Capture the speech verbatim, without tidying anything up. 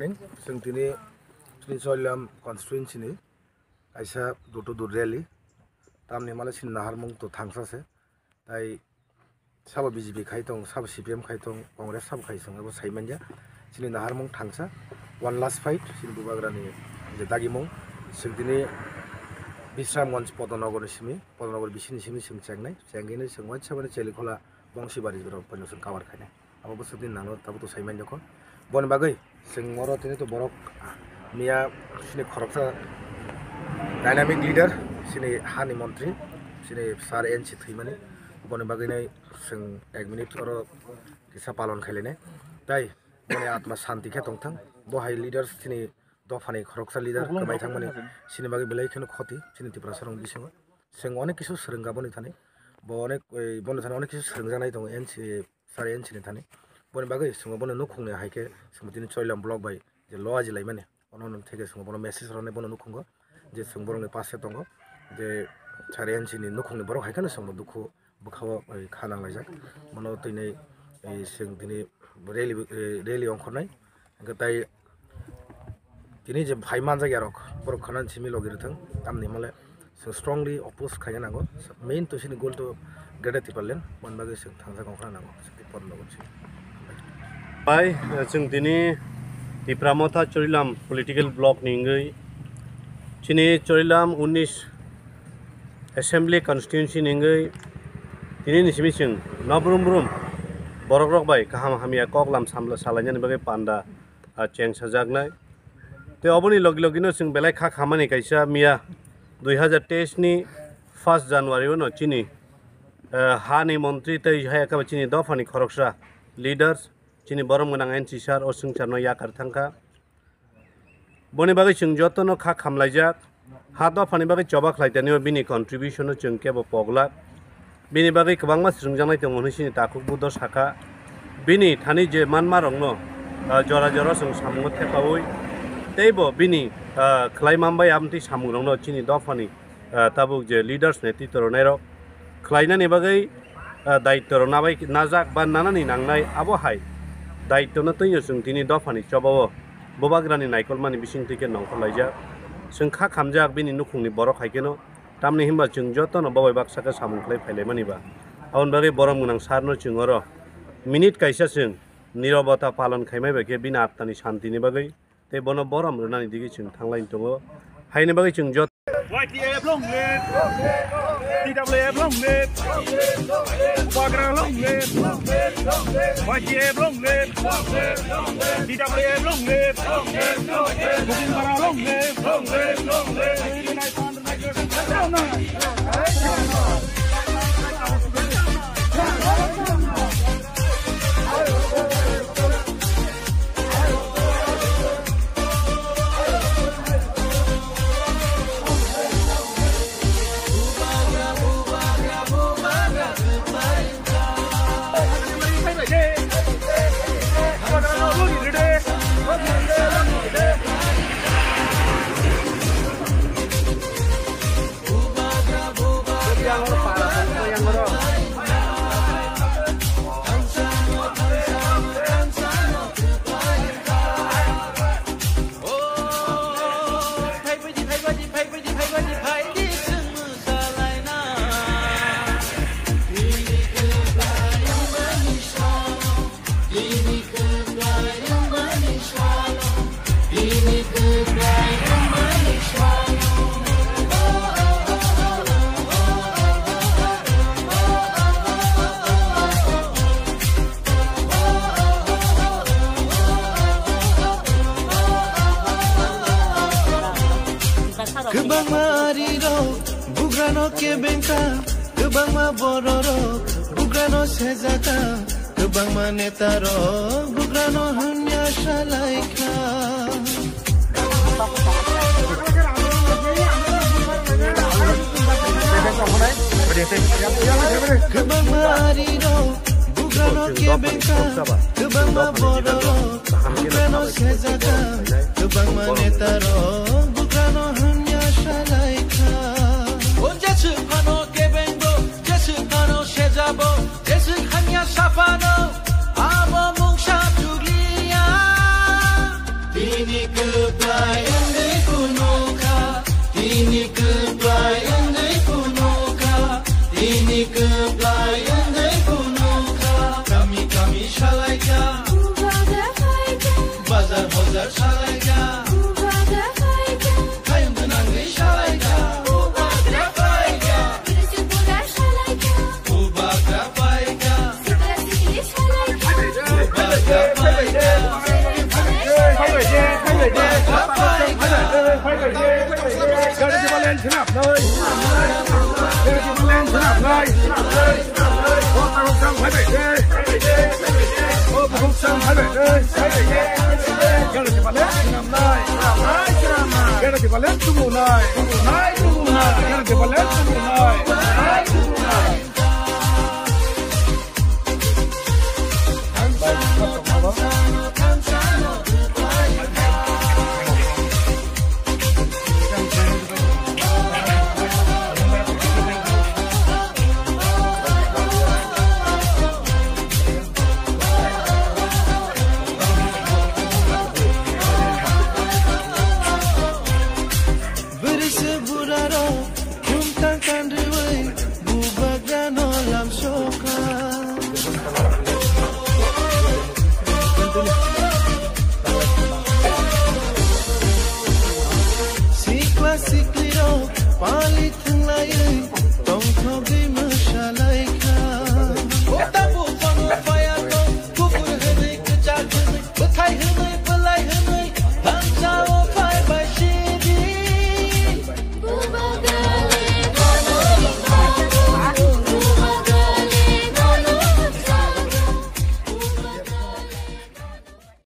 Chwng tini, tini Choilam constituency ni kaisa door to door rally. Tamni hwnba le chini naharmung to thangsa se. Tai sabo B J P khai tong, sabo C P M khai tong, Congress sabo khai tong, abo sai manya. Chini naharmung thangsa, one last fight, chini bubagrani je dagimung. Chwng tini Bisramganj Podonogor ni simi, Podonogor bisini simi chwng chengnai, chengini chwng waisa bani Chelikhola Bongsibari rok phano chwng cover khainai. Abo bwswk din nangno tabuk to sai manya kho. Boni bagwi chwng oro tini to borok miya chini khoroksa dynamic leader, chini hani montri, chini sir N C thwimani. Boni bagwi nai chwng ek minute oro kisa palon khailene. Tai boni atma santi khe tongthang. Bo hai leaders chini dophani khoroksa leader kwmai thangmani chini bagwi belai kheno khoti, chini Tiprasa rok bisingo. Chwng onek kisu swrwngkha boni thani. Bo onek, eh, boni thani onek kisu swrwngjaknai tongo N C sir N C ni thani. Boni bagwi chwngbo bono nukhungni hai khe chwngbo tini Choilam block bai je loaji laimani. Ono nwng theke chwngbo bono message rwnai bono nukhungo je chwng borokni pass khe tongo je sir N C ni nukhungni borok hai kheno chwngbo dukhu bwkhao, eh, kha nanglaijak. Bono twi nai, eh, chwng tini rally, eh, rally ongkhornai. Hwnkhe tai tini je phai manjakya rok, borok khwnani simi logi rwthwng, tamni hwnba le chwng strongly oppose khaina nango. Main to chini goal to Greater Tipraland, boni bagwi chwng thangjak ongkhorna nango. Bai, chwng tini Tipra Motha Chorilam political block ni wngwi, chini Chorilam unis Assembly Constituency ni wngwi, tini ni simi chwng no brum brum borok rok bai kaham hamya kok lam samla salainani bagwi panda, ah, cheng sajaknai. Tei oboni logi logi no chwng belai kha khamani kaisa miya dui hazar teis ni first January o no chini, eh, hani montri tei hai khe chini dophani khoroksa leaders, chini borom gwnang N C sir o swngcharno yakar thangkha. Boni bagwi chwng jotono kha khamlaijak. Ha dophani bagwi choba khlai tanio bini contribution no chwng kebo poglak. Bini bagwi kwbangma swrwngjaknai tongo hwnwi chini takhuk budo sakha. Bini thani je manma rokno, ah, jora jora chwng samungo thepaui teibo bini, ah, khlai manbai amtwi samungrokno chini dophani, ah, tabuk je leaders, netritwo rwnairok khlainani bagwi, ah, daityo rok nabai najak ba nanani nangnai, abo hai daityo no twino chwng tini dophani chobao bubagrani naikolmani bisingtwi khe nongkhorlaijak. Chwng kha khamjak bini nukhungni borok hai kheno, tamni hinba chwng jotono bo bai baksa khe samung khlai phailaimani ba. Aboni bagwi borom gwnang sir no chwng oro minute kaisa chwng nirobota palon khaimai bai khe bini atmani santini bagwi tei bono borom rwnani digwi chwng thanglai tongo. Haini bagwi chwng joto Y T F long live! T W F long live! Bubagra long live! Y T F long live! T W F long live! Bubagra long live! Kwbangma arirok bugrano kebengkha, kwbangma bororok bugrano sejaka, kwbangma netarok bugrano hamya salaikha. Kwbangma arirok bugrano kebengkha, kwbangma bororok bugrano sejaka, kwbangma netarok bugrano hamya salaikha. O jeswk phano kebengbo, jeswk phano sejabo, jeswk hamya saphano, abo mungsa chukliya. Tini kwplai wngwi phunukha, tini kwplai wngwi phunukha, tini kwplai wngwi phunukha. Kami kami salaikha, bazar bazar salaikha, hayung gwnangwi salaikha. Bubagra paikha. Bubagra paikha. Bubagra paikha. Bwrwi se burarok khumtang kanriwi bubagrano lamsokha. Sikla siklirok pali